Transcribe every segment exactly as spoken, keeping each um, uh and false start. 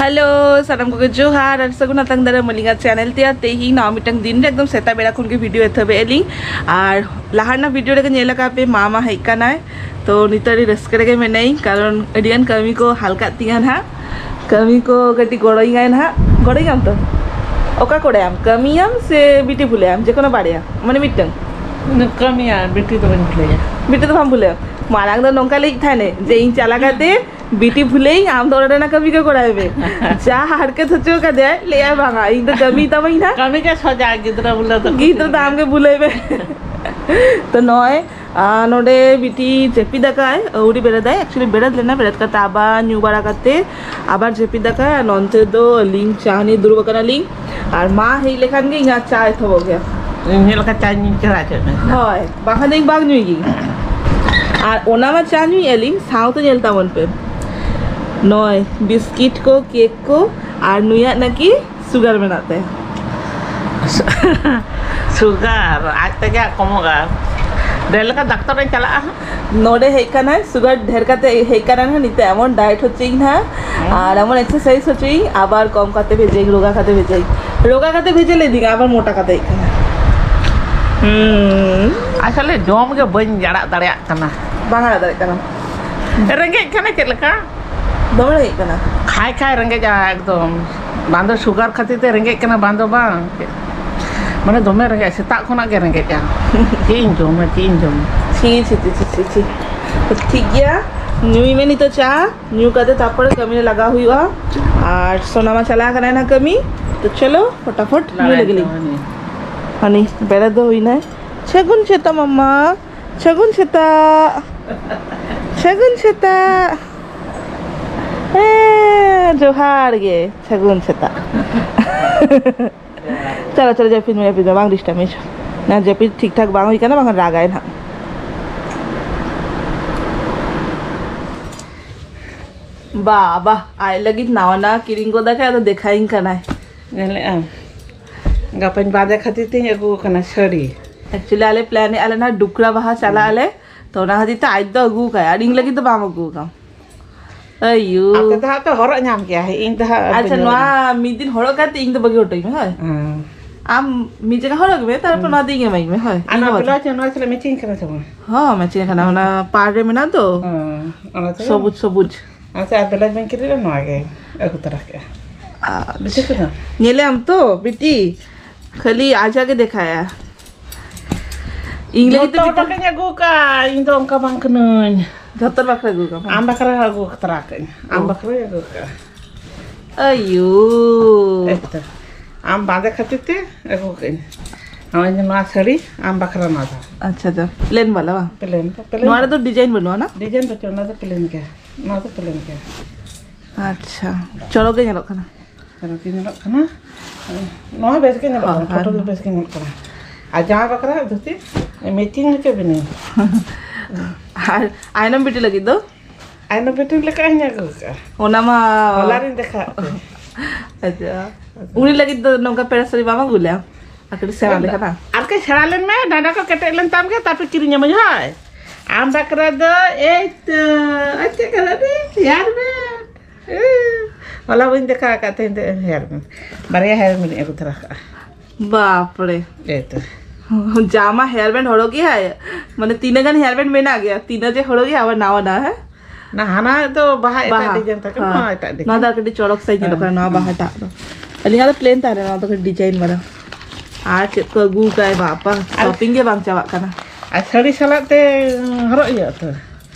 Hello, ᱥᱟᱱᱟᱢ ᱠᱚᱜᱮ ᱡᱚᱦᱟᱨ ᱟᱨ ᱥᱟᱹᱜᱩᱱ ᱟᱛᱟᱝ ᱫᱟᱨᱟᱢ ᱟᱹᱞᱤᱧᱟᱜ ᱪᱮᱱᱮᱞ ᱛᱮ᱾ ᱟᱨ ᱛᱮᱦᱮᱧ ᱱᱟᱣᱟ ᱢᱤᱫᱴᱟᱝ ᱫᱤᱱ ᱨᱮ ᱮᱠᱫᱚᱢ ᱥᱮᱛᱟᱜ ᱵᱮᱲᱟ ᱠᱷᱚᱱ ᱜᱮ ᱵᱷᱤᱰᱤᱭᱳ ᱮᱛᱚᱦᱚᱵᱮᱫ ᱟᱹᱞᱤᱧ᱾ ᱟᱨ ᱞᱟᱦᱟ ᱨᱮᱱᱟᱜ ᱵᱷᱤᱰᱤᱭᱳ ᱨᱮᱜᱮ ᱧᱮᱞ ᱟᱠᱟᱫ ᱯᱮ, ᱢᱟᱢᱟ ᱦᱮᱡ ᱠᱟᱱᱟᱭ᱾ ᱛᱚ ᱱᱤᱛᱚᱜ ᱟᱹᱰᱤ ᱨᱟᱹᱥᱠᱟᱹ ᱨᱮᱜᱮ ᱢᱮᱱᱟᱹᱧ, ᱠᱟᱨᱚᱱ ᱟᱹᱰᱤᱜᱟᱱ ᱠᱟᱹᱢᱤ ᱠᱚ ᱦᱟᱞᱠᱟᱜ ᱛᱤᱧᱟᱹ ᱱᱟᱦᱟᱜ᱾ ᱠᱟᱹᱢᱤ ᱠᱚ ᱠᱟᱹᱴᱤᱡ ᱜᱚᱲᱚᱭᱤᱧᱟᱭ ᱱᱟᱦᱟᱜ᱾ ᱜᱚᱲᱚᱭᱟᱢ ᱛᱚ? ᱚᱠᱟ ᱠᱚᱨᱮ ᱟᱢ ᱠᱟᱹᱢᱤᱭᱟᱢ ᱥᱮ ᱵᱤᱴᱤ ᱵᱷᱩᱞᱟᱹᱭᱟᱢ? ᱡᱮ ᱠᱳᱱᱳ ᱵᱟᱨᱭᱟ, ᱢᱟᱱᱮ ᱢᱤᱫᱴᱟᱝ᱾ ᱠᱟᱹᱢᱤᱭᱟ, ᱵᱤᱴᱤ ᱫᱚ ᱵᱟᱹᱧ ᱵᱷᱩᱞᱟᱹᱭᱟ᱾ ᱵᱤᱴᱤ ᱫᱚ ᱵᱟᱢ ᱵᱷᱩᱞᱟᱹᱭᱟ? ᱢᱟᱲᱟᱝ ᱫᱚ ᱱᱚᱝᱠᱟ ᱞᱟᱹᱭᱮᱫ ᱛᱟᱦᱮᱱᱮ ᱡᱮ ᱤᱧ ᱪᱟᱞᱟᱣ ᱠᱟᱛᱮ ᱵᱤᱴᱤ ᱵᱷᱩᱞᱟᱹᱭᱤᱧ, ᱟᱢ ᱫᱚ ᱚᱲᱟᱜ ᱨᱮᱱᱟᱜ ᱠᱟᱹᱢᱤ ᱠᱚ ᱠᱚᱨᱟᱣ ᱢᱮ᱾ ᱡᱟ ᱦᱟᱨᱠᱮᱛ ᱦᱚᱪᱚ ᱠᱟᱫᱮᱭᱟᱭ, ᱞᱟᱹᱭᱟᱭ ᱵᱟᱝᱟ, ᱤᱧ ᱫᱚ ᱠᱟᱹᱢᱤ ᱛᱟᱢᱟᱧ ᱱᱟᱦᱟᱜ᱾ ᱠᱟᱹᱢᱤ ᱜᱮ ᱥᱚᱡᱟ, ᱜᱤᱫᱽᱨᱟᱹ ᱵᱚᱞᱮ ᱫᱚ᱾ ᱜᱤᱫᱽᱨᱟᱹ ᱫᱚ ᱟᱢ ᱜᱮ ᱵᱷᱩᱞᱟᱹᱭ ᱢᱮ᱾ ᱛᱚ ᱱᱚᱜᱼᱚᱭ, ᱟᱨ ᱱᱚᱰᱮ ᱵᱤᱴᱤ ᱡᱟᱹᱯᱤᱫ ᱟᱠᱟᱫᱟᱭ, ᱟᱹᱣᱨᱤ ᱵᱮᱨᱮᱫᱟᱭ᱾ Actually ᱵᱮᱨᱮᱫ ᱞᱮᱱᱟ, ᱵᱮᱨᱮᱫ ᱠᱟᱛᱮ ᱟᱵᱟᱨ ᱧᱩ ᱵᱟᱲᱟ ᱠᱟᱛᱮ ᱟᱵᱟᱨ ᱡᱟᱹᱯᱤᱫ ᱟᱠᱟᱫᱟᱭ᱾ ᱟᱨ ᱱᱚᱱᱛᱮ ᱫᱚ ᱟᱹᱞᱤᱧ ᱪᱟ ᱱᱤᱭᱮ ᱫᱩᱲᱩᱵ ᱟᱠᱟᱱᱟᱞᱤᱧ᱾ ᱟᱨ ᱢᱟ ᱦᱮᱡ ᱞᱮᱠᱷᱟᱱ ᱜᱮ ᱤᱧᱟᱹᱜ ᱪᱟ ᱮᱛᱚᱦᱚᱵᱚᱜ ᱜᱮᱭᱟ᱾ ᱤᱧ ᱦᱮᱡ ᱞᱮᱠᱷᱟᱱ ᱪᱟ ᱧᱩᱧ ᱪᱟᱞᱟᱜᱼᱟ, ᱪᱮᱫ ᱢᱮ? ᱦᱳᱭ, ᱵᱟᱝᱠᱷᱟᱱ ᱫᱚ ᱤᱧ ᱵᱟᱝ ᱧᱩᱭ ᱜᱤᱧ᱾ ᱟᱨ ᱚᱱᱟ ᱢᱟ ᱪᱟ ᱧᱩᱭᱮᱫᱼᱟ ᱞᱤᱧ, ᱥᱟᱶᱛᱮ ᱧᱮᱞ ᱛᱟᱵᱚᱱ ᱯᱮ, ᱱᱚᱜᱼᱚᱭ ᱵᱤᱥᱠᱤᱴ ᱠᱚ, ᱠᱮᱠ ᱠᱚ, ᱟᱨ ᱱᱩᱭᱟᱜ ᱱᱟᱠᱤ ᱥᱩᱜᱟᱨ ᱢᱮᱱᱟᱜ ᱛᱟᱭᱟ᱾ ᱥᱩᱜᱟᱨ ᱟᱡ ᱛᱮᱜᱮ ᱦᱟᱸᱜ ᱠᱚᱢᱚᱜᱼᱟ᱾ ᱰᱷᱮᱨ ᱞᱮᱠᱟ ᱰᱟᱠᱛᱚᱨ ᱤᱧ ᱪᱟᱞᱟᱜᱼᱟ ᱦᱟᱸᱜ᱾ ᱱᱚᱰᱮ ᱦᱮᱡ ᱠᱟᱱᱟᱭ, ᱥᱩᱜᱟᱨ ᱰᱷᱮᱨ ᱠᱟᱛᱮ ᱦᱮᱡ ᱠᱟᱱᱟᱭ ᱱᱟᱦᱟᱜ᱾ ᱱᱤᱛᱚᱜ ᱮᱢᱚᱱ ᱰᱟᱭᱮᱴ ᱦᱚᱪᱚᱭᱤᱧ ᱱᱟᱦᱟᱜ, ᱦᱮᱸ᱾ ᱟᱨ ᱮᱢᱚᱱ ᱮᱠᱥᱟᱨᱥᱟᱭᱤᱡᱽ ᱦᱚᱪᱚᱭᱤᱧ, ᱟᱵᱟᱨ ᱠᱚᱢ ᱠᱟᱛᱮ ᱵᱷᱮᱡᱟᱭᱤᱧ, ᱨᱳᱜᱟ ᱠᱟᱛᱮ ᱵᱷᱮᱡᱟᱭᱤᱧ᱾ ᱨᱳᱜᱟ ᱠᱟᱛᱮ ᱵᱷᱮᱡᱟ ᱞᱮᱫᱤᱧᱟ, ᱟᱵᱟᱨ ᱢᱚᱴᱟ ᱠᱟᱛᱮ ᱦᱮᱡ ᱠᱟᱱᱟ᱾ ᱦᱩᱸ᱾ ᱟᱥᱚᱞᱮ ᱡᱚᱢ ᱜᱮ ᱵᱟᱹᱧ ᱟᱲᱟᱜ ᱫᱟᱲᱮᱭᱟᱜ ᱠᱟᱱᱟ᱾ ᱵᱟᱝ ᱟᱲᱟᱜ ᱫᱟᱲᱮᱭᱟᱜ ᱠᱟᱱᱟ᱾ ᱨᱮᱸᱜᱮᱡ ᱠᱟᱱᱟ ᱪᱮᱫ ᱞᱮᱠᱟ? ᱫᱚᱢᱮ ᱨᱮᱸᱜᱮᱡ ᱠᱟᱱᱟ᱾ ᱠᱷᱟᱭ ᱠᱷᱟᱭ ᱨᱮᱸᱜᱮᱡᱼᱟ ᱮᱠᱫᱚᱢ᱾ ᱵᱟᱝ ᱫᱚ ᱥᱩᱜᱟᱨ ᱠᱷᱟᱹᱛᱤᱨ ᱛᱮ ᱨᱮᱸᱜᱮᱡ ᱠᱟᱱᱟ, ᱵᱟᱝ ᱫᱚ ᱵᱟᱝ᱾ ᱢᱟᱱᱮ ᱫᱚᱢᱮ ᱨᱮᱸᱜᱮᱡ, ᱥᱮᱛᱟᱜ ᱠᱷᱚᱱᱟᱜ ᱜᱮ ᱨᱮᱸᱜᱮᱡᱼᱟ᱾ ᱪᱮᱫ ᱤᱧ ᱡᱚᱢᱟ, ᱪᱮᱫ ᱤᱧ ᱡᱚᱢᱟ? ᱪᱷᱤ, ᱪᱷᱤ, ᱪᱷᱤ, ᱪᱷᱤ, ᱪᱷᱤ᱾ ᱴᱷᱤᱠ ᱜᱮᱭᱟ, ᱧᱩᱭ ᱢᱮ ᱱᱤᱛᱚᱜ ᱪᱟ, ᱧᱩ ᱠᱟᱛᱮ ᱛᱟᱨᱯᱚᱨᱮ ᱠᱟᱹᱢᱤ ᱨᱮ ᱞᱟᱜᱟᱣ ᱦᱩᱭᱩᱜᱼᱟ᱾ ᱟᱨ ᱥᱳᱱᱟ ᱢᱟ ᱪᱟᱞᱟᱣ ᱠᱟᱱᱟᱭ ᱱᱟ ᱠᱟᱹᱢᱤ, ᱛᱚ ᱪᱚᱞᱚ ᱯᱷᱚᱴᱟᱯᱷᱚᱴ ᱧᱩ ᱞᱟᱜᱟᱭ ᱞᱮᱜᱮ ᱞᱤᱧ᱾ ᱛᱟᱵᱚᱱᱤᱧ᱾ ᱦᱟᱱᱤ ᱵᱮᱲᱟ ᱫᱚ ᱦᱩᱭᱱᱟᱭ᱾ ᱥᱟᱹᱜᱩᱱ ᱥᱮᱛᱟᱜ ᱢᱟᱢᱟ, ᱥᱟᱹᱜᱩᱱ ᱥᱮᱛᱟᱜ, ᱥᱟᱹᱜᱩᱱ ᱥᱮᱛᱟᱜ᱾ ᱦᱮᱸ, ᱡᱚᱦᱟᱨ ᱜᱮ, ᱥᱟᱹᱜᱩᱱ ᱥᱮᱛᱟᱜ᱾ ᱪᱚᱞᱚ, ᱪᱚᱞᱚ, ᱡᱟᱹᱯᱤᱫ ᱢᱮ, ᱡᱟᱹᱯᱤᱫ ᱢᱮ, ᱵᱟᱝ ᱰᱤᱥᱴᱟᱨᱵ ᱢᱮ᱾ ᱱᱟ, ᱡᱟᱹᱯᱤᱫ ᱴᱷᱤᱠ ᱴᱷᱟᱠ ᱵᱟᱝ ᱦᱩᱭ ᱠᱟᱱᱟ, ᱵᱟᱝᱠᱷᱟᱱ ᱨᱟᱜᱟᱭ ᱱᱟᱦᱟᱜ᱾ ᱵᱟᱵᱟ, ᱟᱡ ᱞᱟᱹᱜᱤᱫ ᱱᱟᱣᱟ ᱱᱟᱣᱟ ᱠᱤᱨᱤᱧ ᱜᱚᱫ ᱟᱠᱟᱫ, ᱟᱫᱚ ᱫᱮᱠᱷᱟᱭᱤᱧ ᱠᱟᱱᱟᱭ᱾ ᱧᱮᱞᱮᱜᱼᱟᱢ? ᱜᱟᱯᱟᱧ ᱵᱟᱸᱫᱮ ᱠᱷᱟᱹᱛᱤᱨ ᱛᱤᱧ ᱟᱹᱜᱩ ᱟᱠᱟᱱᱟ ᱥᱟᱹᱲᱤ᱾ Actually ᱟᱞᱮ ᱯᱞᱮᱱ ᱮᱫ ᱟᱞᱮ ᱱᱟ ᱰᱩᱠᱨᱟ ᱵᱟᱦᱟ ᱪᱟᱞᱟᱜ ᱟᱞᱮ, ᱛᱚ ᱚᱱᱟ ᱠᱷᱟᱹᱛᱤᱨ ᱛᱮ ᱟᱡ ᱫᱚ ᱟᱹᱜᱩ ᱟᱠᱟᱫ, ᱟᱨ ᱤᱧ ᱞᱟᱹᱜᱤᱫ ᱫᱚ ᱵᱟᱢ ᱟᱹᱜᱩ ᱟᱠᱟᱫ᱾ ᱟᱭᱩ᱾ ᱟᱯᱮ ᱫᱚ ᱦᱟᱸᱜ ᱯᱮ ᱦᱚᱨᱚᱜ ᱧᱟᱢ ᱠᱮᱭᱟ, ᱤᱧ ᱫᱚ ᱦᱟᱸᱜ ᱟᱪᱪᱷᱟ, ᱵᱟᱹᱧ ᱦᱚᱨᱚᱜ ᱱᱚᱣᱟ ᱢᱤᱫ ᱫᱤᱱ ᱦᱚᱨᱚᱜ ᱠᱟᱛᱮ ᱤᱧ ᱫᱚ ᱵᱟᱹᱜᱤ ᱦᱚᱴᱚ ᱟᱹᱧ ᱢᱮ, ᱦᱳᱭ? ᱧᱟᱢᱟ᱾ ᱦᱮᱸ᱾ ᱟᱢ ᱢᱤᱫ ᱡᱟᱸᱜᱟ ᱦᱚᱨᱚᱜ ᱢᱮ, ᱛᱟᱨᱯᱚᱨ ᱱᱚᱣᱟ ᱫᱚ ᱤᱧ ᱮᱢᱟᱹᱧ ᱢᱮ, ᱦᱳᱭ? ᱟᱨ ᱤᱧ ᱱᱚᱣᱟ ᱦᱚᱨᱚᱜ ᱵᱞᱟᱣᱩᱡᱽ ᱱᱚᱣᱟ ᱥᱟᱞᱟᱜ ᱢᱮᱪᱤᱝ ᱠᱟᱱᱟ ᱥᱮ ᱵᱟᱝ? ᱦᱚᱸ, ᱢᱮᱪᱤᱝ ᱠᱟᱱᱟ, ᱚᱱᱟ ᱯᱟᱲ ᱨᱮ ᱢᱮᱱᱟᱜ ᱫᱚ᱾ ᱦᱮᱸ, ᱚᱱᱟ ᱛᱮᱜᱮ᱾ ᱥᱚᱵᱩᱡ, ᱥᱚᱵᱩᱡ᱾ ᱟᱪᱪᱷᱟ, ᱟᱨ ᱵᱞᱟᱣᱩᱡᱽ ᱵᱟᱹᱧ ᱠᱤᱨᱤᱧ ᱞᱮᱫᱟ, ᱱᱚᱣᱟ ᱜᱮ ᱟᱹᱜᱩ ᱛᱚᱨᱟ ᱠᱮᱜᱼᱟ᱾ ᱟᱨ ᱵᱩᱡᱷᱟᱹᱣ ᱠᱮᱫᱟᱢ? ᱧᱮᱞᱮᱜ ᱟᱢ ᱛᱚ, ᱵᱤᱴᱤ? ᱠᱷᱟᱹᱞᱤ ᱟᱡᱟᱜ ᱜᱮ ᱫᱮᱠᱷᱟᱭᱟ᱾ ᱤᱧ ᱞᱟᱹᱜᱤᱫ ᱛᱮ ᱡᱚᱛᱚ ᱵᱤᱴᱤ ᱦᱚᱲ ᱵᱟᱠᱷᱨᱟᱧ ᱟᱹᱜᱩ ᱠᱟᱜᱼᱟ, ᱤᱧ ᱫᱚ ᱚᱱᱠᱟ ᱵᱟᱝ ᱠᱟᱹᱱᱟᱹᱧ᱾ ᱡᱚᱛᱚ ᱦᱚᱲ ᱵᱟᱠᱷᱨᱟ ᱟᱹᱜᱩ ᱠᱟᱜᱼᱟ᱾ ᱟᱢ ᱵᱟᱠᱷᱨᱟ ᱟᱹᱜᱩ ᱛᱚᱨᱟ ᱠᱟᱜᱼᱟᱹᱧ᱾ ᱟᱢ ᱚ᱾ ᱵᱟᱠᱷᱨᱟᱧ ᱟᱹᱜᱩ ᱠᱟᱜᱼᱟ᱾ ᱟᱭᱳ᱾ ᱮᱠᱫᱚᱢ᱾ ᱟᱢ ᱵᱟᱸᱫᱮ ᱠᱷᱟᱹᱛᱤᱨ ᱛᱮ ᱟᱹᱜᱩ ᱠᱟᱜᱼᱟᱹᱧ᱾ ᱱᱚᱜᱼᱚᱭ ᱡᱮ ᱱᱚᱣᱟ ᱥᱟᱹᱲᱤ ᱟᱢ ᱵᱟᱠᱷᱨᱟ ᱱᱚᱣᱟ ᱫᱚ᱾ ᱟᱪᱪᱷᱟ, ᱟᱪᱪᱷᱟ᱾ ᱯᱞᱮᱱ ᱵᱟᱞᱟ ᱵᱟᱝ? ᱯᱞᱮᱱ ᱫᱚ, ᱯᱞᱮᱱ ᱱᱚᱣᱟ ᱫᱚ᱾ ᱨᱮᱫᱚ ᱰᱤᱡᱟᱭᱤᱱ ᱵᱟᱹᱱᱩᱜᱼᱟ ᱱᱟ? ᱰᱤᱡᱟᱭᱤᱱ ᱵᱟᱹᱪᱩᱜᱼᱟ, ᱱᱚᱣᱟ ᱫᱚ ᱯᱞᱮᱱ ᱜᱮᱭᱟ᱾ ᱱᱚᱣᱟ ᱫᱚ ᱯᱞᱮᱱ ᱜᱮᱭᱟ᱾ ᱟᱪᱪᱷᱟ, ᱪᱚᱨᱚᱠ ᱜᱮ ᱧᱮᱞᱚᱜ ᱠᱟᱱᱟ᱾ ᱪᱚᱨᱚᱠ ᱜᱮ ᱧᱮᱞᱚᱜ ᱠᱟᱱᱟ᱾ ᱱᱚᱣᱟ ᱵᱮᱥ ᱜᱮ ᱧᱮᱞᱚᱜ ᱦᱚᱸ, ᱠᱟᱱᱟ, ᱯᱷᱳᱴᱳ ᱟᱨ ᱫᱚ ᱵᱮᱥ ᱜᱮ ᱧᱮᱞᱚᱜ ᱠᱟᱱᱟ᱾ ᱟᱨ ᱡᱟᱶᱟᱭ ᱵᱟᱠᱷᱨᱟ ᱫᱷᱩᱛᱤ ᱢᱮᱪᱤᱝ ᱦᱚᱪᱚ ᱵᱤᱱᱟᱹᱧ᱾ ᱟᱨ ᱟᱭᱱᱚᱢ ᱵᱤᱴᱤ ᱞᱟᱹᱜᱤᱫ ᱫᱚ? ᱟᱭᱱᱚᱢ ᱵᱤᱴᱤ ᱞᱮᱠᱟ ᱦᱚᱧ ᱟᱹᱜᱩ ᱠᱟᱜᱼᱟ᱾ ᱚᱱᱟ ᱢᱟ ᱦᱚᱞᱟ ᱨᱤᱧ ᱫᱮᱠᱷᱟᱣᱟᱫ ᱯᱮ᱾ ᱟᱪᱪᱷᱟ, ᱩᱱᱤ ᱞᱟᱹᱜᱤᱫ ᱫᱚ ᱱᱚᱝᱠᱟ ᱯᱮᱲᱟ ᱥᱟᱹᱲᱤ ᱵᱟᱢ ᱟᱹᱜᱩ ᱞᱮᱜᱼᱟ? ᱟᱨ ᱠᱟᱹᱴᱤᱡ ᱥᱮᱬᱟ ᱞᱮᱠᱟᱱᱟᱜ᱾ ᱟᱨ ᱠᱟᱹᱡ ᱥᱮᱬᱟ ᱞᱮᱱ ᱢᱮ, ᱰᱟᱸᱰᱟ ᱠᱚ ᱠᱮᱴᱮᱡ ᱞᱮᱱ ᱛᱟᱢ ᱜᱮ, ᱛᱟᱨᱯᱚᱨ ᱠᱤᱨᱤᱧ ᱟᱹᱢᱟᱹᱧ ᱦᱳᱭ᱾ ᱟᱢ ᱵᱟᱠᱷᱨᱟ ᱫᱚ ᱮᱭ ᱛᱚ, ᱟᱨ ᱪᱮᱫ ᱠᱟᱱᱟ ᱨᱮ? Hair band. ᱮ, ᱦᱚᱞᱟ ᱵᱟᱹᱧ ᱫᱮᱠᱷᱟᱣ ᱟᱠᱟᱫ ᱛᱟᱦᱮᱸᱧ ᱫᱚ ᱦᱮᱭᱟᱨ ᱵᱮᱱᱰ᱾ ᱵᱟᱨᱭᱟ ᱦᱮᱭᱟᱨ ᱵᱮᱱᱰ ᱤᱧ ᱟᱹᱜᱩ ᱛᱚᱨᱟ ᱠᱟᱜᱼᱟ᱾ ᱵᱟᱯᱨᱮ᱾ ᱮᱭ ᱛᱚ᱾ ᱡᱟᱢᱟ ᱦᱮᱭᱟᱨ ᱵᱮᱱᱰ ᱦᱚᱲᱚᱜ ᱜᱮᱭᱟᱭ? ᱢᱟᱱᱮ ᱛᱤᱱᱟᱹᱜ ᱜᱟᱱ ᱦᱮᱭᱟᱨ ᱵᱮᱱᱰ ᱢᱮᱱᱟᱜ ᱜᱮᱭᱟ? ᱛᱤᱱᱟᱹᱜ ᱡᱮ ᱦᱚᱲᱚᱜ ᱜᱮᱭᱟ ᱟᱵᱟᱨ ᱱᱟᱣᱟ ᱱᱟᱣᱟ, ᱦᱮᱸ? ᱱᱟ ᱦᱟᱱᱟ ᱫᱚ ᱵᱟᱦᱟ ᱮᱴᱟᱜ ᱵᱟᱦᱟ᱾ ᱰᱤᱡᱟᱭᱤᱱ ᱛᱟᱠᱚ, ᱦᱮᱸ᱾ ᱱᱚᱣᱟ ᱮᱴᱟᱜ ᱰᱤᱡᱟᱭᱤᱱ᱾ ᱱᱚᱣᱟ ᱫᱚ ᱟᱨ ᱠᱟᱹᱴᱤᱡ ᱪᱚᱨᱚᱠ ᱥᱟᱺᱦᱤᱡ ᱧᱮᱞᱚᱜ ᱦᱮᱸ᱾ ᱠᱟᱱᱟ, ᱱᱚᱣᱟ ᱵᱟᱦᱟᱴᱟᱜ ᱫᱚ᱾ ᱟᱹᱞᱤᱧᱟᱜ ᱫᱚ ᱯᱞᱮᱱ ᱛᱟᱦᱮᱸ ᱞᱮᱱᱟ, ᱱᱚᱣᱟ ᱫᱚ ᱠᱟᱹᱴᱤᱡ ᱰᱤᱡᱟᱭᱤᱱ ᱵᱟᱞᱟ᱾ ᱟᱨ ᱪᱮᱫ ᱠᱚ ᱟᱹᱜᱩ ᱠᱟᱜᱼᱟᱭ ᱵᱟᱯᱟ, ᱟᱨ ᱥᱚᱯᱤᱝ ᱜᱮ ᱵᱟᱝ ᱪᱟᱵᱟᱜ ᱠᱟᱱᱟ᱾ ᱟᱨ ᱥᱟᱹᱲᱤ ᱥᱟᱞᱟᱜ ᱛᱮ ᱦᱚᱨᱚᱜ ᱦᱩᱭᱩᱜᱼᱟ ᱛᱚ᱾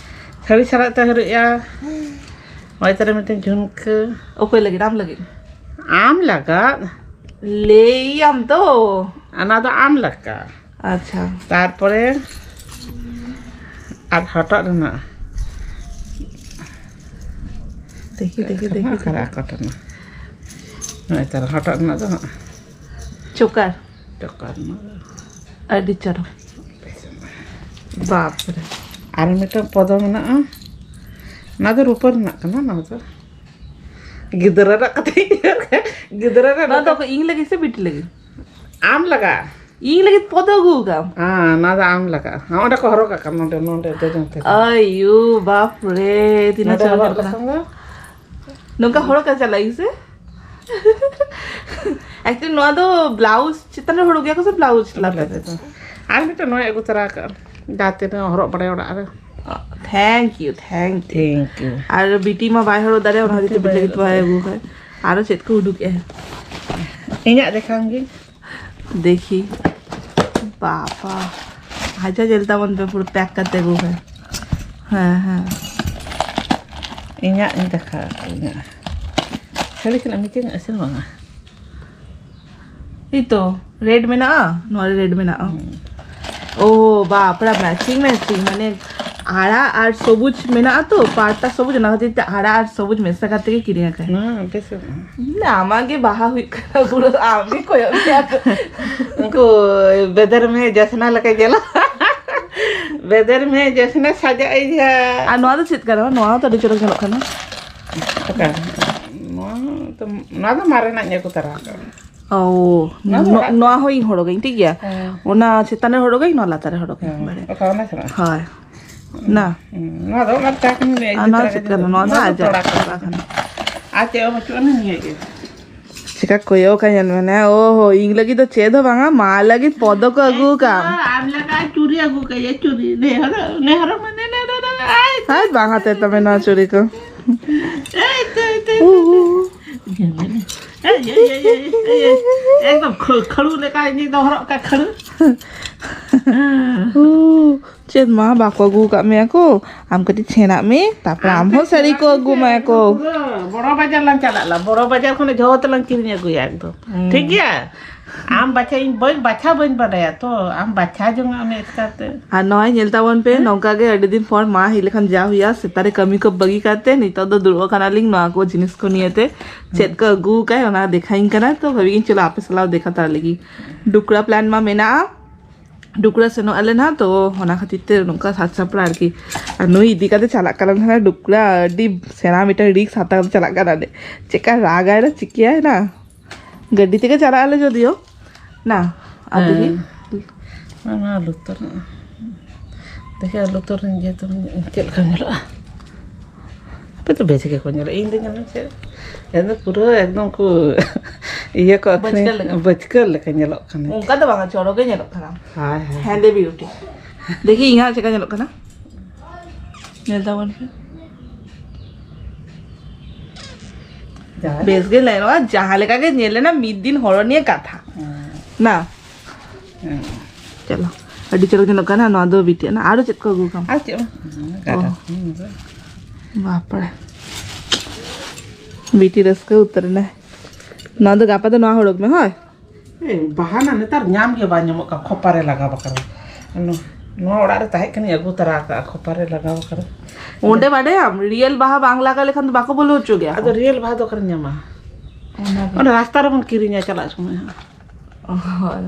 ᱥᱟᱹᱲᱤ ᱥᱟᱞᱟᱜ ᱛᱮ ᱦᱚᱨᱚᱜᱼᱟ᱾ ᱦᱚᱭ ᱛᱟᱨᱮ ᱢᱤᱫᱴᱮᱱ ᱡᱷᱩᱢᱠᱟᱹ᱾ ᱚᱠᱚᱭ ᱞᱟᱹᱜᱤᱫ? ᱟᱢ ᱞᱟᱹᱜᱤᱫ? ᱟᱢ ᱞᱟᱜᱟᱫ᱾ ᱞᱟᱹᱭᱟᱢ ᱛᱚ᱾ ᱚᱱᱟ ᱫᱚ ᱟᱢ ᱞᱟᱜᱟᱫ᱾ ᱟᱪᱪᱷᱟ᱾ ᱛᱟᱨᱯᱚᱨᱮ ᱟᱨ ᱦᱚᱴᱚᱜ ᱨᱮᱱᱟᱜ᱾ ᱫᱮᱠᱷᱤ, ᱫᱮᱠᱷᱤ, ᱫᱮᱠᱷᱤ, ᱚᱠᱟᱨᱮ ᱫᱮᱠᱷᱤ᱾ ᱟᱠᱚᱴ ᱨᱮᱱᱟᱜ? ᱱᱚᱜᱼᱚᱭ ᱛᱟᱨ ᱦᱚᱴᱚᱜ ᱨᱮᱱᱟᱜ ᱫᱚ ᱱᱚᱜᱼᱚᱭ᱾ ᱪᱚᱠᱟᱨ᱾ ᱪᱚᱠᱟᱨ ᱨᱮᱱᱟᱜ ᱫᱚ᱾ ᱟᱹᱰᱤ ᱪᱚᱨᱚᱠ᱾ ᱵᱟᱯᱨᱮ᱾ ᱟᱨ ᱢᱤᱫᱴᱟᱝ ᱯᱚᱫᱚ ᱢᱮᱱᱟᱜᱼᱟ᱾ ᱚᱱᱟ ᱫᱚ ᱨᱩᱯᱟᱹ ᱨᱮᱱᱟᱜ ᱠᱟᱱᱟ, ᱱᱚᱣᱟ ᱫᱚ᱾ ᱜᱤᱫᱽᱨᱟᱹ ᱨᱮᱱᱟᱜ ᱠᱟᱛᱷᱟᱧ ᱩᱭᱦᱟᱹᱨ ᱠᱮᱫᱟ᱾ ᱜᱤᱫᱽᱨᱟᱹ ᱨᱮ ᱱᱚᱣᱟ ᱫᱚ ᱱᱚᱝᱠᱟ ᱚᱠᱚᱭ, ᱤᱧ ᱞᱟᱹᱜᱤᱫ ᱥᱮ ᱵᱤᱴᱤ ᱞᱟᱹᱜᱤᱫ? ᱟᱢ ᱞᱟᱜᱟᱜ᱾ ᱤᱧ ᱞᱟᱹᱜᱤᱫ ᱯᱚᱫᱚ ᱟᱹᱜᱩ ᱟᱠᱟᱢ? ᱦᱮᱸ, ᱱᱚᱣᱟ ᱫᱚ ᱟᱢ ᱞᱟᱜᱟᱜᱼᱟ᱾ ᱦᱮᱸ, ᱚᱸᱰᱮ ᱠᱚ ᱦᱚᱨᱚᱜ ᱠᱟᱜ ᱠᱟᱱ, ᱱᱚᱸᱰᱮ, ᱱᱚᱸᱰᱮ ᱡᱚᱡᱚᱢ ᱛᱮ᱾ ᱟᱭᱩ, ᱵᱟᱯ ᱨᱮ, ᱛᱤᱱᱟᱹᱜ ᱱᱚᱸᱰᱮ ᱪᱚᱨᱚᱠ ᱦᱚᱨᱚᱜ ᱧᱮᱞᱚᱜ ᱠᱟᱱᱟ᱾ ᱞᱮᱠᱷᱟᱱ ᱫᱚ ᱱᱚᱝᱠᱟ ᱦᱚᱨᱚᱜ ᱠᱟᱛᱮ ᱪᱟᱞᱟᱜ ᱤᱧ ᱥᱮ? Actually, ᱱᱚᱣᱟ ᱫᱚ blouse ᱪᱮᱛᱟᱱ ᱨᱮ ᱦᱚᱨᱚᱜ ᱜᱮᱭᱟ ᱠᱚ ᱥᱮ blouse ᱞᱟᱛᱟᱨ ᱨᱮ? ᱟᱨ ᱢᱤᱫᱴᱮᱱ ᱱᱚᱣᱟᱧ ᱟᱹᱜᱩ ᱛᱚᱨᱟ ᱟᱠᱟᱫᱼᱟ, ᱡᱟᱦᱟᱸ ᱛᱤᱱᱟᱹᱜ ᱦᱚᱨᱚᱜ ᱵᱟᱲᱟᱭᱟ ᱚᱲᱟᱜ ᱨᱮ᱾ Thank you, thank you. Thank you. ᱟᱨ ᱵᱤᱴᱤ ᱢᱟ ᱵᱟᱭ ᱦᱚᱨᱚᱜ ᱫᱟᱲᱮᱭᱟᱜᱼᱟ, ᱚᱱᱟ ᱠᱷᱟᱹᱛᱤᱨ ᱛᱮ ᱵᱤᱴᱤ ᱞᱟᱹᱜᱤᱫ ᱵᱟᱭ ᱟᱹᱜᱩ ᱟᱠᱟᱫ᱾ ᱟᱨᱚ ᱪᱮᱫ ᱠᱚ ᱩᱰᱩᱠᱮᱜᱼᱟ? ᱤᱧᱟᱹᱜ ᱫᱮᱠᱷᱟᱣ ᱜᱮ᱾ ᱫᱮᱠᱷᱤ᱾ ᱵᱟᱵᱟ᱾ ᱟᱪᱪᱷᱟ, ᱧᱮᱞ ᱛᱟᱵᱚᱱ ᱯᱮ, ᱯᱩᱨᱟᱹ pack ᱠᱟᱛᱮ ᱟᱹᱜᱩ ᱟᱠᱟᱫ᱾ ᱦᱮᱸ, ᱦᱮᱸ᱾ ᱤᱧᱟᱹᱜ ᱤᱧ ᱫᱮᱠᱷᱟᱣ ᱟᱠᱚ, ᱤᱧᱟᱹᱜ᱾ ᱥᱟᱹᱲᱤ ᱠᱷᱟᱱ ᱢᱤᱫᱴᱮᱱ ᱟᱥᱮ ᱵᱟᱝᱟ? ᱮᱭ ᱛᱚ, red ᱢᱮᱱᱟᱜᱼᱟ, ᱱᱚᱣᱟ ᱨᱮ red ᱢᱮᱱᱟᱜᱼᱟ᱾ ᱦᱩᱸ᱾ ᱳ, ᱵᱟᱯ ᱨᱮ, matching, matching, ᱢᱟᱱᱮ ᱟᱲᱟᱜ ᱟᱨ ᱥᱚᱵᱩᱡ ᱢᱮᱱᱟᱜᱼᱟ ᱛᱚ, ᱯᱟᱲᱴᱟ ᱥᱚᱵᱩᱡ, ᱚᱱᱟ ᱠᱷᱟᱹᱛᱤᱨ ᱛᱮ ᱟᱲᱟᱜ ᱟᱨ ᱥᱚᱵᱩᱡ ᱢᱮᱥᱟ ᱠᱟᱛᱮ ᱜᱮ ᱠᱤᱨᱤᱧ ᱟᱠᱟᱫ᱾ ᱦᱩᱸ, ᱵᱮᱥ ᱜᱮ᱾ ᱦᱩᱸ, ᱟᱢᱟᱜ ᱜᱮ ᱵᱟᱦᱟ ᱦᱩᱭᱩᱜ ᱠᱟᱱᱟ, ᱯᱩᱨᱟᱹ ᱟᱢ ᱜᱮ ᱠᱚᱭᱚᱜ ᱢᱮᱭᱟ ᱠᱚ᱾ ᱩᱱᱠᱩ ᱵᱮᱫᱮᱨ ᱢᱮ ᱡᱟᱥᱱᱟ ᱞᱮᱠᱟ ᱧᱮᱞᱚᱜ᱾ ᱵᱮᱫᱮᱨ ᱢᱮ ᱡᱟᱥᱱᱟ ᱥᱟᱡᱟᱜ ᱟᱹᱧ ᱦᱟᱸᱜ᱾ ᱟᱨ ᱱᱚᱣᱟ ᱫᱚ ᱪᱮᱫ ᱠᱟᱱᱟ? ᱱᱚᱣᱟ ᱦᱚᱸ ᱛᱚ ᱟᱹᱰᱤ ᱪᱚᱨᱚᱠ ᱧᱮᱞᱚᱜ ᱠᱟᱱᱟ᱾ ᱚᱠᱟ? ᱱᱚᱣᱟ ᱫᱚ, ᱱᱚᱣᱟ ᱫᱚ ᱢᱟᱨᱮᱱᱟᱜ ᱧᱮᱞ ᱠᱚ ᱛᱟᱨᱟ ᱟᱠᱟᱫ᱾ ᱳ, ᱱᱚᱣᱟ ᱫᱚ ᱱᱚ-, ᱚᱲᱟᱜ ᱱᱚᱣᱟ ᱦᱚᱸ ᱤᱧ ᱦᱚᱨᱚᱜᱟᱹᱧ, ᱴᱷᱤᱠ ᱜᱮᱭᱟ? ᱦᱮᱸ᱾ ᱚᱱᱟ ᱪᱮᱛᱟᱱ ᱨᱮ ᱦᱚᱨᱚᱜᱟᱹᱧ, ᱱᱚᱣᱟ ᱞᱟᱛᱟᱨ ᱨᱮ ᱦᱚᱨᱚᱜᱟᱹᱧ, ᱦᱮᱸ, ᱵᱟᱲᱮ᱾ ᱚᱠᱟ ᱚᱱᱟ ᱥᱟᱞᱟᱜ? ᱦᱳᱭ᱾ ᱱᱟ᱾ ᱦᱩᱸ, ᱱᱚᱣᱟ ᱫᱚ ᱚᱱᱟ ᱪᱟ ᱠᱟᱱᱟ, ᱱᱤᱭᱟᱹ ᱟᱨ ᱤᱫᱤ ᱱᱚᱣᱟ ᱛᱚᱨᱟ ᱪᱮᱫ ᱠᱟᱛᱮ ᱠᱟᱱᱟ? ᱱᱚᱣᱟ ᱫᱚ ᱱᱚᱣᱟ ᱫᱚ ᱟᱡᱟᱜ ᱛᱚᱲᱟ ᱠᱟᱱᱟ᱾ ᱛᱚᱲᱟ ᱠᱟᱱᱟ᱾ ᱟᱨ ᱪᱮᱫ ᱦᱚᱸ ᱵᱟᱹᱪᱩᱜ ᱟᱹᱱᱤᱡ ᱱᱤᱭᱟᱹ ᱜᱮ᱾ ᱪᱮᱠᱟ ᱠᱚᱭᱚᱜ ᱠᱟᱱ ᱧᱮᱞ ᱢᱮ, ᱱᱟ᱾ ᱳᱦᱳ, ᱤᱧ ᱞᱟᱹᱜᱤᱫ ᱫᱚ ᱪᱮᱫ ᱦᱚᱸ ᱵᱟᱝᱟ, ᱢᱟ ᱞᱟᱹᱜᱤᱫ ᱯᱚᱫᱚ ᱠᱚ ᱟᱹᱜᱩ ᱟᱠᱟᱫ᱾ ᱟᱢ ᱞᱮᱠᱟ ᱪᱩᱨᱤ ᱟᱹᱜᱩ ᱠᱟᱭᱟ, ᱪᱩᱨᱤ᱾ ᱱᱮ ᱦᱚᱨᱚᱜ, ᱱᱮ ᱦᱚᱨᱚᱜ ᱢᱮ, ᱱᱮ, ᱱᱮ, ᱱᱮ, ᱱᱮ, ᱟᱭ᱾ ᱟᱨ ᱵᱟᱝ ᱦᱟᱛᱟᱣ ᱛᱟᱢᱮ ᱱᱚᱣᱟ ᱪᱩᱨᱤ ᱠᱚ᱾ ᱮᱭ, ᱛᱮ, ᱛᱮ, ᱛᱮ, ᱛᱮ᱾ ᱩᱦᱩ᱾ ᱮᱭ, ᱮᱭ, ᱮᱭ, ᱮᱭ, ᱮᱭ, ᱮᱭ, ᱮᱠᱫᱚᱢ ᱠᱷᱟᱹ-, ᱠᱷᱟᱹᱲᱩ ᱞᱮᱠᱟ ᱤᱧ ᱫᱚ ᱦᱚᱨᱚᱜ ᱠᱟᱜ ᱠᱷᱟᱹᱲᱩ᱾ ᱩ, ᱪᱮᱫ ᱢᱟ ᱵᱟᱠᱚ ᱟᱹᱜᱩ ᱟᱠᱟᱫ ᱢᱮᱭᱟ ᱠᱚ? ᱟᱢ ᱠᱟᱹᱴᱤᱡ ᱪᱷᱮᱱᱟᱜ ᱢᱮ, ᱛᱟᱨᱯᱚᱨ ᱟᱢ ᱦᱚᱸ ᱥᱟᱹᱲᱤ ᱠᱚ ᱟᱹᱜᱩ ᱢᱟᱭᱟ ᱠᱚ᱾ ᱯᱩᱨᱟᱹ ᱵᱚᱲᱚ ᱵᱟᱡᱟᱨ ᱞᱟᱝ ᱪᱟᱞᱟᱜ ᱞᱟ, ᱵᱚᱲᱚ ᱵᱟᱡᱟᱨ ᱠᱷᱚᱱ ᱡᱷᱚᱛᱚ ᱞᱟᱝ ᱠᱤᱨᱤᱧ ᱟᱹᱜᱩᱭᱟ ᱮᱠᱫᱚᱢ᱾ ᱦᱩᱸ᱾ ᱴᱷᱤᱠ ᱜᱮᱭᱟ? ᱟᱢ ᱵᱟᱪᱷᱟ, ᱤᱧ ᱵᱟᱹᱧ ᱵᱟᱪᱷᱟ, ᱵᱟᱹᱧ ᱵᱟᱰᱟᱭᱟ ᱛᱚ, ᱟᱢ ᱵᱟᱪᱷᱟ ᱡᱚᱝ ᱟᱢ ᱮᱥᱠᱟᱨ ᱛᱮ᱾ ᱟᱨ ᱱᱚᱜᱼᱚᱭ ᱧᱮᱞ ᱛᱟᱵᱚᱱ ᱯᱮ, ᱦᱮᱸ? ᱱᱚᱝᱠᱟ ᱜᱮ ᱟᱹᱰᱤ ᱫᱤᱱ ᱯᱚᱨ ᱢᱟ ᱦᱮᱡ ᱞᱮᱠᱷᱟᱱ ᱡᱟ ᱦᱩᱭᱩᱜᱼᱟ, ᱥᱮᱛᱟᱜ ᱨᱮ ᱠᱟᱹᱢᱤ ᱠᱚ ᱵᱟᱹᱜᱤ ᱠᱟᱛᱮ ᱱᱤᱛᱚᱜ ᱫᱚ ᱫᱩᱲᱩᱵ ᱟᱠᱟᱱᱟᱞᱤᱧ ᱱᱚᱣᱟ ᱠᱚ ᱡᱤᱱᱤᱥ ᱠᱚ ᱱᱤᱭᱮ ᱛᱮ᱾ ᱦᱮᱸ᱾ ᱪᱮᱫ ᱠᱚ ᱟᱹᱜᱩ ᱟᱠᱟᱫ ᱚᱱᱟ ᱫᱮᱠᱷᱟᱧ ᱠᱟᱱᱟ, ᱛᱚ ᱵᱷᱟᱵᱤ ᱜᱤᱧ ᱪᱚᱞᱚ ᱟᱯᱮ ᱥᱟᱞᱟᱜ ᱫᱮᱠᱷᱟ ᱛᱟᱨᱟ ᱞᱟᱹᱜᱤᱫ᱾ ᱰᱩᱠᱨᱟ plan ᱢᱟ ᱢᱮᱱᱟᱜᱼᱟ, ᱰᱩᱠᱨᱟ ᱥᱮᱱᱚᱜ ᱟᱞᱮ ᱱᱟᱦᱟᱜ, ᱛᱚ ᱚᱱᱟ ᱠᱷᱟᱹᱛᱤᱨ ᱛᱮ ᱱᱚᱝᱠᱟ ᱥᱟᱡᱽ ᱥᱟᱯᱲᱟᱣ ᱟᱨᱠᱤ᱾ ᱟᱨ ᱱᱩᱭ ᱤᱫᱤ ᱠᱟᱛᱮ ᱪᱟᱞᱟᱜ ᱠᱟᱱᱟ ᱱᱟᱦᱟᱜ ᱰᱩᱠᱨᱟ, ᱟᱹᱰᱤ ᱥᱮᱬᱟ ᱢᱤᱫᱴᱟᱝ risk ᱦᱟᱛᱟᱣ ᱠᱟᱛᱮ ᱪᱟᱞᱟᱜ ᱠᱟᱱᱟ ᱞᱮ᱾ ᱪᱮᱫᱠᱟ ᱨᱟᱜᱟᱭ ᱱᱟ, ᱪᱤᱠᱟᱹᱭᱟᱭ ᱱᱟ? ᱜᱟᱹᱰᱤ ᱛᱮᱜᱮ ᱪᱟᱞᱟᱜ ᱟᱞᱮ ᱡᱚᱫᱤᱭᱳ ᱱᱟ, ᱟᱫᱚ ᱦᱮᱸ᱾ ᱚᱱᱟ ᱞᱩᱛᱩᱨ ᱨᱮᱱᱟᱜ᱾ ᱫᱮᱠᱷᱮ, ᱞᱩᱛᱩᱨ ᱨᱮᱱ ᱡᱮᱦᱮᱛᱩ ᱪᱮᱫ ᱞᱮᱠᱟ ᱧᱮᱞᱚᱜᱼᱟ? ᱟᱯᱮ ᱫᱚ ᱵᱮᱥ ᱜᱮᱠᱚ ᱧᱮᱞᱚᱜᱼᱟ᱾ ᱤᱧ ᱫᱚ ᱧᱮᱞ ᱢᱮ ᱪᱮᱫ? ᱤᱧ ᱫᱚ ᱯᱩᱨᱟᱹ ᱮᱠᱫᱚᱢ ᱠᱚ ᱤᱭᱟᱹ ᱠᱚ ᱟᱹᱠᱷᱨᱤᱧ, ᱵᱟᱹᱪᱠᱟᱹ ᱞᱮᱠᱟ᱾ ᱵᱟᱹᱪᱠᱟᱹ ᱞᱮᱠᱟ ᱧᱮᱞᱚᱜ ᱠᱟᱱᱟ᱾ ᱚᱱᱠᱟ ᱫᱚ ᱵᱟᱝᱟ, ᱪᱚᱨᱚᱠ ᱜᱮ ᱧᱮᱞᱚᱜ ᱠᱟᱱᱟ᱾ ᱦᱳᱭ, ᱦᱳᱭ᱾ ᱦᱮᱸᱫᱮ beauty᱾ ᱫᱮᱠᱷᱤ, ᱤᱧᱟᱹᱜ ᱪᱮᱫ ᱞᱮᱠᱟ ᱧᱮᱞᱚᱜ ᱠᱟᱱᱟ? ᱧᱮᱞ ᱛᱟᱵᱚᱱ ᱯᱮ᱾ ᱡᱟᱦᱟᱸ ᱵᱮᱥ ᱜᱮ ᱧᱮᱞᱚᱜᱼᱟ, ᱡᱟᱦᱟᱸ ᱞᱮᱠᱟ ᱜᱮ ᱧᱮᱞ ᱞᱮᱱᱟ ᱢᱤᱫ ᱫᱤᱱ ᱦᱚᱲ ᱱᱤᱭᱮ ᱠᱟᱛᱷᱟ᱾ ᱦᱮᱸ᱾ ᱱᱟ? ᱦᱮᱸ᱾ ᱪᱚᱞᱚ, ᱟᱹᱰᱤ ᱪᱚᱨᱚᱠ ᱧᱮᱞᱚᱜ ᱠᱟᱱᱟ᱾ ᱱᱚᱣᱟ ᱫᱚ ᱵᱤᱴᱤ ᱟᱱᱟ᱾ ᱟᱨᱚ ᱪᱮᱫ ᱠᱚ ᱟᱹᱜᱩ ᱠᱟᱢ? ᱟᱨ ᱪᱮᱫ ᱦᱚᱸ ᱵᱟᱝ, ᱚ᱾ ᱜᱟᱰᱟ᱾ ᱦᱩᱸ᱾ ᱵᱟᱯᱨᱮ, ᱵᱤᱴᱤ ᱨᱟᱹᱥᱠᱟᱹ ᱩᱛᱟᱹᱨ ᱮᱱᱟᱭ᱾ ᱱᱚᱣᱟ ᱫᱚ ᱜᱟᱯᱟ ᱫᱚ ᱱᱚᱣᱟ ᱦᱚᱨᱚᱜ ᱢᱮ, ᱦᱳᱭ? ᱮ, ᱵᱟᱦᱟ ᱱᱟ ᱱᱮᱛᱟᱨ ᱧᱟᱢ ᱜᱮ ᱵᱟᱝ ᱧᱟᱢᱚᱜ ᱠᱟᱱᱟ, ᱠᱷᱚᱯᱟ ᱨᱮ ᱞᱟᱜᱟᱣ ᱵᱟᱠᱷᱨᱟ᱾ ᱱᱚ-, ᱱᱚᱣᱟ ᱚᱲᱟᱜ ᱨᱮ ᱛᱟᱦᱮᱸ ᱠᱟᱱᱟᱧ, ᱟᱹᱜᱩ ᱛᱚᱨᱟ ᱟᱠᱟᱫᱼᱟ, ᱠᱷᱚᱯᱟ ᱨᱮ ᱞᱟᱜᱟᱣ ᱵᱟᱠᱷᱨᱟ᱾ ᱚᱸᱰᱮ ᱵᱟᱰᱟᱭᱟᱢ, real ᱵᱟᱦᱟ ᱵᱟᱝ ᱞᱟᱜᱟᱣ ᱞᱮᱠᱷᱟᱱ ᱫᱚ ᱵᱟᱠᱚ ᱵᱚᱞᱚ ᱦᱚᱪᱚ ᱜᱮᱭᱟ ᱠᱚ᱾ ᱟᱫᱚ real ᱵᱟᱦᱟ ᱫᱚ ᱚᱠᱟᱨᱮᱢ ᱧᱟᱢᱟ? ᱚᱱᱟ ᱜᱮ᱾ ᱚᱸᱰᱮ ᱨᱟᱥᱛᱟ ᱨᱮᱵᱚᱱ ᱠᱤᱨᱤᱧᱟ ᱪᱟᱞᱟᱜ ᱥᱚᱢᱚᱭ ᱦᱟᱸᱜ᱾ ᱚ,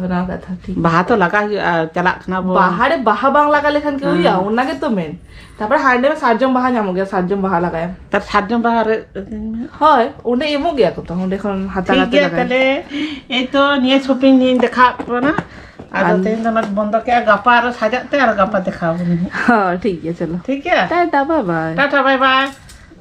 ᱚᱱᱟ ᱠᱟᱛᱷᱟ ᱴᱷᱤᱠ᱾ ᱵᱟᱦᱟ ᱛᱚ ᱞᱟᱜᱟᱣ ᱦᱩᱭᱩᱜᱼᱟ, ᱪᱟᱞᱟᱜ ᱠᱟᱱᱟ ᱵᱚᱱ᱾ ᱵᱟᱦᱟ ᱨᱮ ᱵᱟᱦᱟ ᱵᱟᱝ ᱞᱟᱜᱟᱣ ᱞᱮᱠᱷᱟᱱ ᱠᱤ ᱦᱩᱭᱩᱜᱼᱟ? ᱦᱮᱸ᱾ ᱚᱱᱟ ᱜᱮᱛᱚ ᱢᱮᱱ᱾ ᱛᱟᱯᱚᱨᱮ ᱦᱟᱸᱰᱮ ᱥᱟᱨᱡᱚᱢ ᱵᱟᱦᱟ ᱧᱟᱢᱚᱜ ᱜᱮᱭᱟ, ᱥᱟᱨᱡᱚᱢ ᱵᱟᱦᱟ ᱞᱟᱜᱟᱭᱟᱢ᱾ ᱛᱟᱨ ᱥᱟᱨᱡᱚᱢ ᱵᱟᱦᱟ ᱨᱮ ᱟᱹᱠᱷᱨᱤᱧ ᱢᱮ᱾ ᱦᱳᱭ, ᱚᱸᱰᱮ ᱮᱢᱚᱜ ᱜᱮᱭᱟ ᱠᱚ ᱛᱚ, ᱚᱸᱰᱮ ᱠᱷᱚᱱ ᱦᱟᱛᱟᱣ ᱴᱷᱤᱠ ᱠᱟᱛᱮ ᱜᱮᱭᱟ, ᱞᱟᱜᱟᱭᱟᱢ᱾ ᱛᱟᱦᱞᱮ ᱮᱭ ᱛᱚ ᱱᱤᱭᱟᱹ shopping ᱱᱤᱭᱟᱹᱧ ᱫᱮᱠᱷᱟᱣᱟᱫ ᱵᱚᱱᱟ᱾ ᱟᱫᱚ ᱟᱨ ᱛᱮᱦᱮᱧ ᱫᱚ ᱱᱚᱰᱮ ᱵᱚᱱᱫᱚ ᱠᱮᱜᱼᱟ, ᱜᱟᱯᱟ ᱟᱨᱚ ᱥᱟᱡᱟᱜ ᱛᱮ ᱟᱨ ᱜᱟᱯᱟ ᱫᱮᱠᱷᱟᱣ ᱟᱵᱚᱱ ᱦᱟᱸᱜ᱾ ᱦᱳᱭ, ᱴᱷᱤᱠ ᱜᱮᱭᱟ, ᱪᱚᱞᱚ᱾ ᱴᱷᱤᱠ ᱜᱮᱭᱟ? Tata, bye bye᱾ Tata, bye bye᱾